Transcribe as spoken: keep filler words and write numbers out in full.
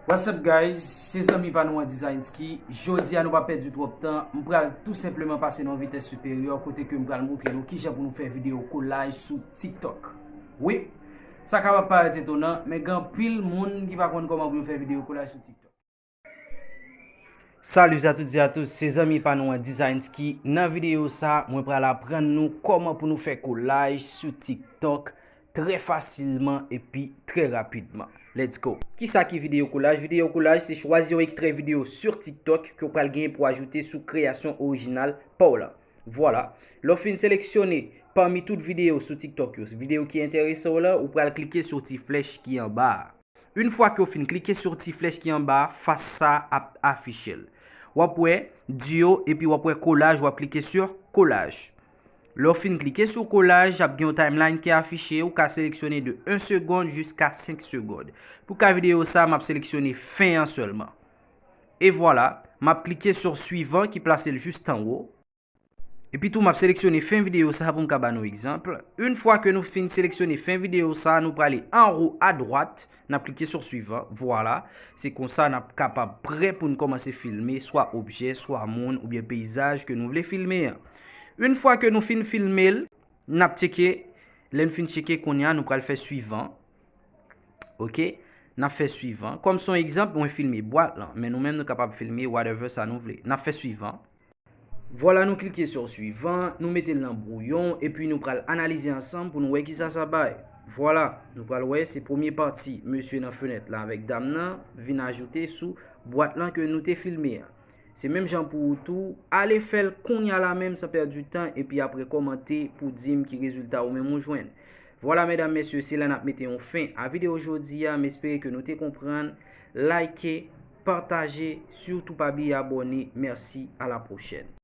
What's up guys, se zanmi pa nou an Designski. Jodi a nou pa pèdi twòp tan, m pral tou senpleman pase nan yon vitès siperyè kote ke m pral montre nou kijan pou nou fè videyo kolaj sou TikTok. Wi, sa kapab parèt etonan, men gen anpil moun ki pa konn kòman pou yo fè videyo kolaj sou TikTok. Salut à toutes et à tous, se zanmi pa nou an Designski. Nan videyo sa, mwen pral aprann nou kòman pou nou fè kolaj sou TikTok trè fasilman epi trè rapidman. Let's go! Kisa ki videyo kolaj? Videyo kolaj se chwazi yon ekstrè videyo sur TikTok ke w pral genyen pou ajoute sou kreyasyon orijinal pa w lan. Vwala. Lè w fin seleksyone pami tout videyo sou TikTok yo, videyo ki enterese w lan, ou pral klike sou ti flèch ki anba a. Yon fwa ke w fin klike sou ti flèch ki anba a, fas sa ap afiche l. W ap wè duo epi w ap wè kolaj, w ap klike sur kolaj. Lè w fin klike sou kolaj, ap gen yon timeline ki afiche, ou ka seleksyone de yon segonn jiska senk segonn. Pou ka videyo sa, m ap seleksyone fen an sèlman. E vwala, m ap klike sur suivant ki plase l jis anwo. Epi tou, m ap seleksyone fen videyo sa pou m ka ba nou egzanp. Yon fwa ke nou fin seleksyone fen videyo sa, nou prale anwo adwat, n ap klike sur suivant. Vwala, se konsa n ap kapab prè pou n kòmanse filme swa objè, swa moun, oubyen peyizaj ke nou vle filme an. Yon fwa ke nou fin filme l, n ap tcheke. Lè n fin tcheke kounye a, nou pral fè suivant. Oke? N ap fè suivant. Kòm se yon egzanp, mwen filme bwat lan, men nou menm nou kapab filme whatever sa nou vle. N ap fè suivant. Vwala, nou klike sur suivant, nou mete l nan bwouyon, epi nou pral analize ansanm pou nou wè kisa sa bay. Vwala, nou pral wè se premye pati, mesye nan fenèt la avèk dam nan vin ajoute sou bwat lan ke nou te filme an. Se menm jan pou ou tou, ale fè l kounye a la menm san pèdi tan, epi apre kòmante pou di m ki rezilta ou menm ou jwenn. Vwala, medam, mesye, se la n ap mete yon fen a videyo jodi a. M espere ke nou te konprann. Like, pataje, sitou pa bliye abòne. Mèsi, a la pwochèn.